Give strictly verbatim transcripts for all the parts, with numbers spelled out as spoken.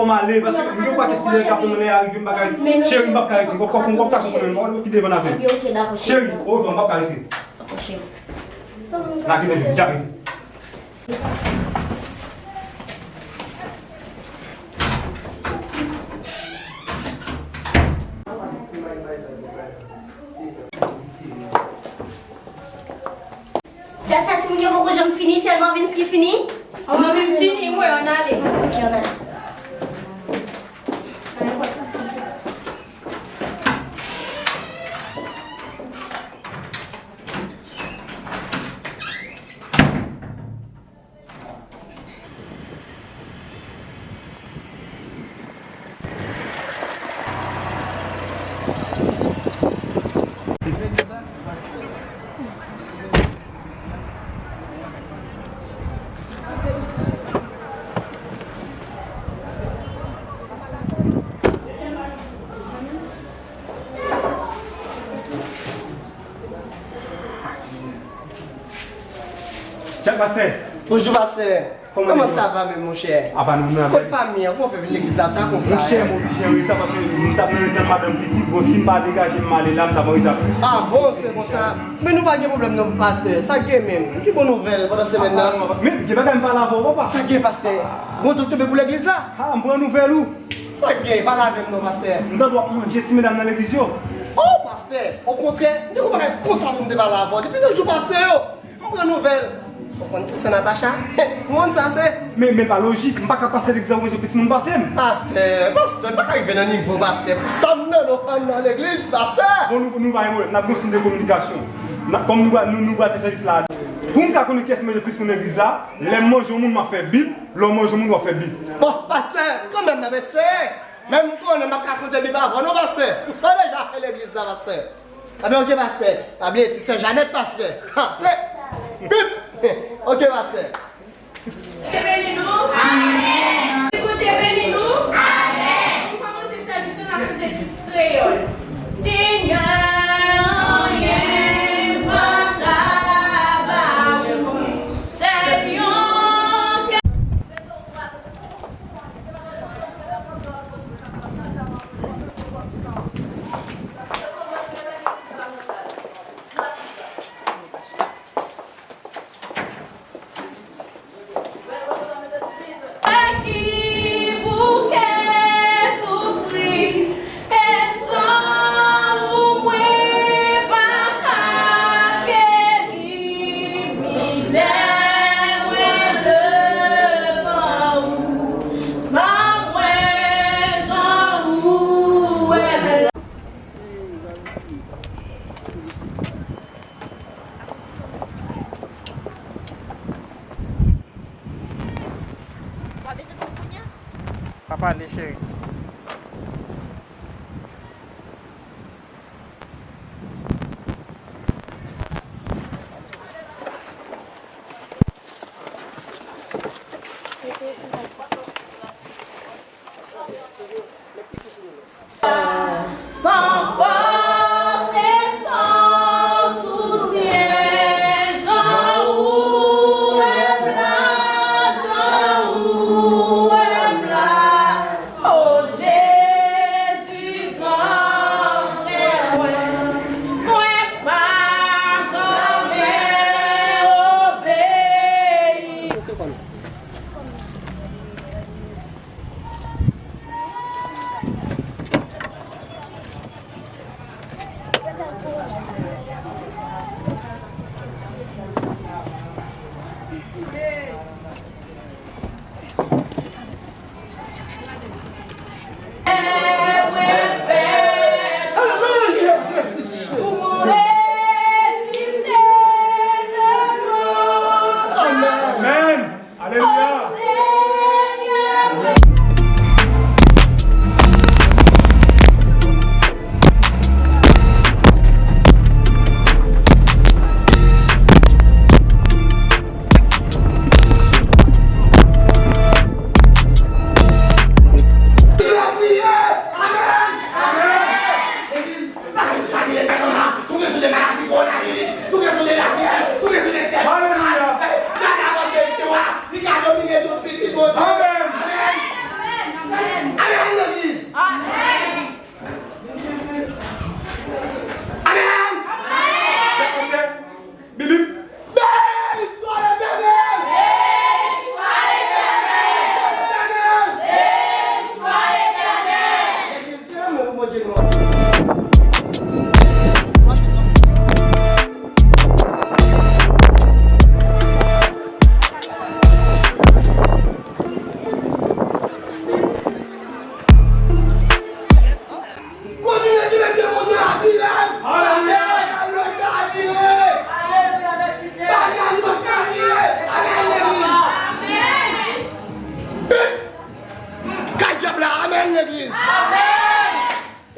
M ale, paske m gen yon pakèt fidèl k ap tann mwen lè y a rive, m pa ka rete. Cheri, m p ap ka rete. Kòk, kòk, kòk, kòk, kòk, kòk, kòk, kite vin avè m. Cheri, o revwa, m p ap ka rete. N a kite vin, dja rive. Dat sa timoun yo poko janm fini, sèlman Vince ki fini. Mwen menm fini, mwen, ann ale. Ok, ann ale. Tchak, pastè. Bonjou, pastè. Kòman sa va menm, monchè? Apa nou nan. Kot fanmi an? Kòman w fè vin legliz la ta konsa? Monchè, m oblije an reta paske m t ap nan reta madanm pitit. Bon, si m pa degaje m ale la, m t ap an reta plis. Ah bon, se konsa. Men nou pa gen pwoblèm non, pastè. Sa k gen menm? Ki bon nouvèl pandan semèn nan? Men gen bagay m pale avè w, papa. Sa k gen, pastè? Gon doktè pou legliz la? Ah, m pran nouvèl ou. Sa k gen? Pale avè m non, pastè. M tande w ap manje ti medam nan legliz yo. Oh, pastè, okontrè, m te gon bagay konsa pou m te pale avè w depi nan jou pase yo. M pran nouvèl. Ou konn ti sè Natacha? M konn sa se. Men, men pa lojik, m pa ka pase legliz la pou manje plis moun pase m. Pastè, pastè, m pa ka rive nan nivo pastè. Pou sa m nan, nou ann nan legliz, pastè. Bon, nou, nou pa gen pwoblèm, n ap gen yon siy de kominikasyon. N ap, kòm nou pral, nou, nou pral fè sèvis la. Pou m ka konnen kiyès ki manje plis moun nan legliz la, lè m manje yon moun, m ap fè bip, lè w manje yon moun, w ap fè bip. Bon, pastè, kanmenm, n ap eseye. Men m konnen m ap ka konte bip avè w, non, pastè. Ou deja fè legliz la, pastè. Ebyen, ok, pastè. Pa bliye ti sè Janèt, pastè. Ha, se bip. Ok, pastè. Bondye beni nou. Amèn. Bondye beni nou. Amèn. Nou kòmanse sèvis la, n ap chante sis kreyòl. Senyè, anyen pa ka ba ou. Sèl yon kè. Ki bouke soufri, e san ou mwen pa ka geri. Mizè mwen devan ou, ba mwen jan ou wè. Pa pale, cheri. San fòs e san soutyen, jan ou wè m la, jan ou wè m la, oh.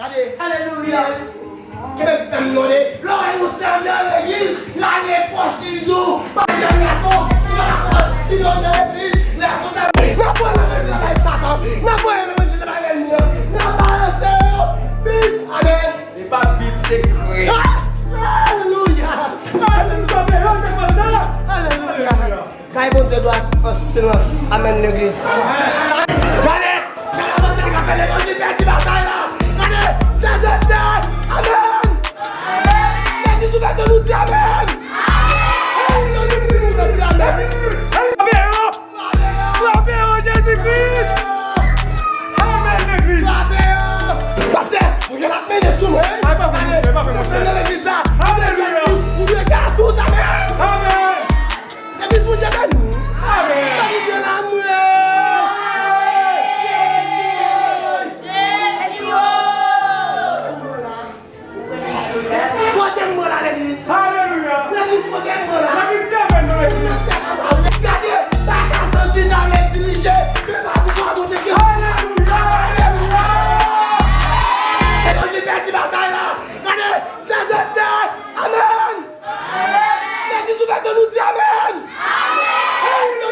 Gade. Alelouya. Kenbe menm non de. Lè w wè yon sè nan legliz, rale pòch li di w, pa jèn gason, rale pòch, sinon nan legliz, lè konsa, n ap voye nan manje nan bay Satan, n ap voye nan manje nan bay lènmi an, n ap balanse yo. Bib, amèn. E pa Bib, se kre. Ah! Alelouya. Alelouya. Alelouya. Kay Bondye dwa an silans. Amèn, legliz. Gade, jan l avanse, li ka fè levanjil pèdi batay la. Gade, frè e sè, amèn. Legliz ouvè, nou di amèn. Hey, nou di amèn. Frape yo, frape yo, Jezikri. Amèn, legliz. Frape yo. Pastè, yon ap mennen sou mwen. Ay, pa fè misye, pa fè misye. Gade, se nan legliz la. Alelouya. Ou deja tout, amèn. Amèn. Legliz Bondye beni. Amèn. Legliz de lanmou. Jezi. Jezi. Pote m bò la, legliz. Alelouya. Legliz, pote m bò la. Legliz, se beni, legliz. Gade, pa ka santi nan legliz, se pa pouvwa Bondye ki. Alelouya. Alelouya. Legliz pèdi batay la. Gade, frè e sè, amèn. Legliz ouvè, nou di amèn. Hey, nou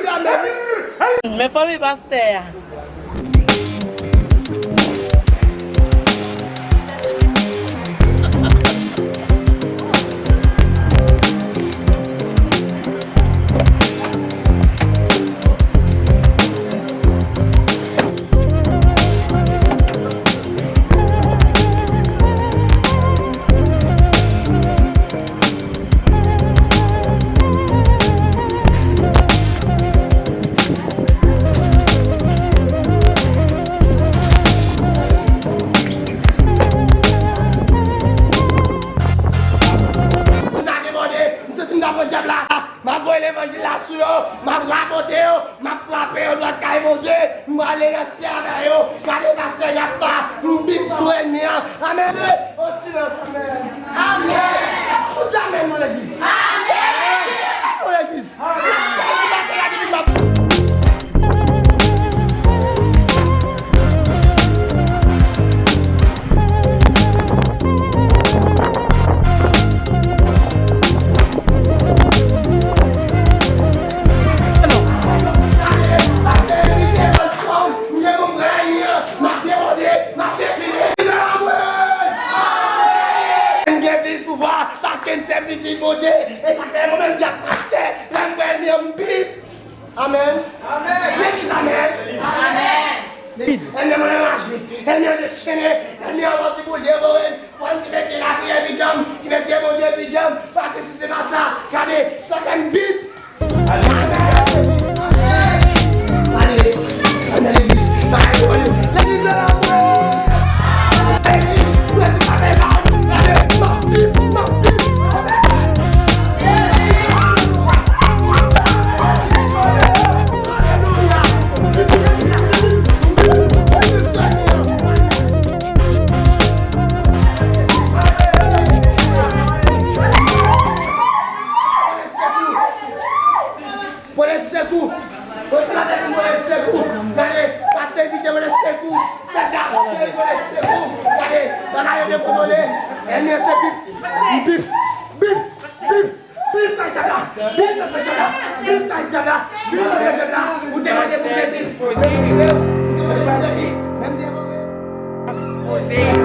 di amèn. Men fanmi pastè a. M ta debòde, m santi m ta pran dyab la. M ap voye levanjil la sou yo, m ap rabote yo, m ap frape yo dwat kay Bondye, m prale nan syèl avè yo. Gade pastè Gaspard, m bip sou ènmi an. Amèn. O silans, amèn. Amèn. Fout amèn non legliz. Amèn. Amèn non legliz. Amèn. Amèn. M gen plis pouvwa paske m sèvitè Bondye. E sa fè mwen menm, Dyak Pastè, lè m wè ènmi an, m bip. Amèn. Amèn. Legliz, amèn. Amèn. Ènmi an anraje, ènmi an dechennen, ènmi an wòz li pou l devore n. Fò n kenbe pye lapriyè pi djanm, kenbe pye Bondye pi djanm, paske si se pa sa, gade, sa fè m bip. Amèn. Ale, ale legliz, bagay pou nou. Legliz la, legliz, legliz la, gade, m ap bip, m ap bip. Pwene sekou. Pwene sekou. Gade, pastè Vite pwene sekou. Sè Dap cheri pwene sekou. Gade, bagay yo dekontwole. Ènmi an se bip, bip, bip, bip, bip kay dyab la. Bip nan kay dyab la. Bip kay dyab la. Bip nan kay dyab la. Ou te mande pou te bip. Ou te mande pou te bip. Menm te poze.